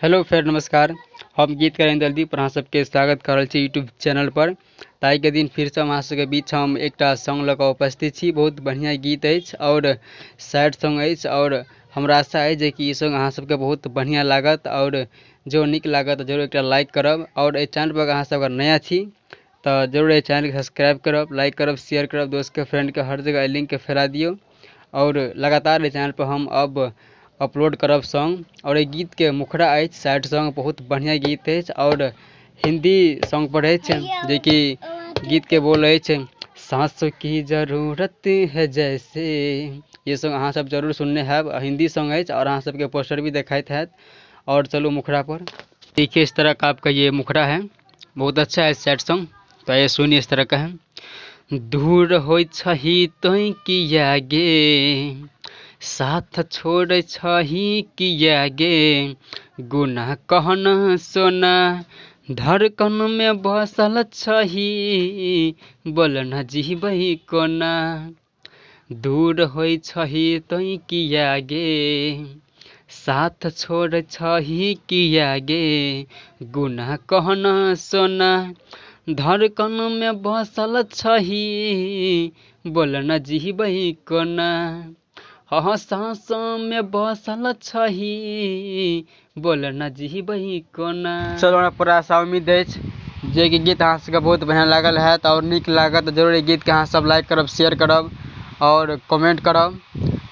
Hello फेर नमस्कार, हम गीतकार इंद्रदीप अहाँ सबके स्वागत कर रहल छी यूट्यूब चैनल पर। तऽ आइके दिन फिरसँ हम अहाँ सबके बीच हम एकटा सॉन्ग लऽ कऽ उपस्थित छी। बहुत बढ़िआँ गीत अछि आओर सैड सॉन्ग अछि आओर हमरा आशा अछि जेकि ई सॉन्ग अहाँ सबके बहुत बढ़िआँ लागत आओर जँ नीक लागत तऽ जरूर एकटा लाइक करब आओर एहि चैनलपर अहाँ सब अगर नया छी तऽ जरूर एहि चैनलके सब्सक्राइब करब, लाइक करब, शेयर करब, दोस्तके फ्रेंडके हर जगह एहि लिंकके फैला दियौ आओर लगातार एहि चैनलपर हम अब अपलोड करब सॉन्ग। आओर एहि गीतके मुखड़ा अछि सैड सॉन्ग, बहुत बढ़िआँ गीत अछि आओर हिन्दी सॉन्ग पर अछि जेकि गीतके बोल अछि साँसों की जरूरत है जैसे। ये सॉन्ग अहाँ सब जरूर सुनने हैब, हिन्दी सॉन्ग अछि और अहाँ सबके पोस्टर भी देखाइत हैत। और चलू मुखड़ा पर देखिए, इस तरह का आपका ये मुखड़ा है, बहुत अच्छा है सैड सॉन्ग। तो ये सुनिए, इस तरह का है। दूर होइ छही तों किया गे, साथ छोड़ै छही किया गे, गुना कहना सोना धड़कन में बसल छही, बोल न जीबै कोना। दूर होइ छही तों किया गे, साथ छोड़ै छही किया गे, गुना कहना सोना धड़कन में बसल छही, बोल न जीबै कोना। हँ साँस में बसल छही, बोल न जीबै कोना। चलू हमरा पूरा आशा उम्मीद अछि जे कि गीत अहाँ सबके बहुत बढ़िआँ लागल हैत आओर नीक लागत तऽ जरूर ई गीतके अहाँ सब लाइक करब, शेयर करब आओर कमेंट करब।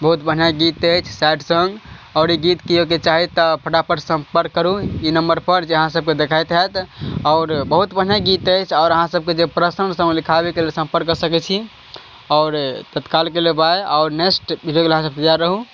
बहुत बढ़िआँ गीत अछि सैड सॉन्ग आओर ई गीत केओके चाही तऽ फटाफट सम्पर्क करू ई नम्बरपर जे अहाँ सबके देखाइत हैत। आओर बहुत बढ़िआँ गीत अछि आओर अहाँ सबके जे पर्सनल सॉन्ग लिखाबैके लेल सम्पर्क कऽ सकै छी। आओर तत्कालके लेल बाय आओर नेक्स्ट वीडियोके लेल अहाँ सब तैयार रहू।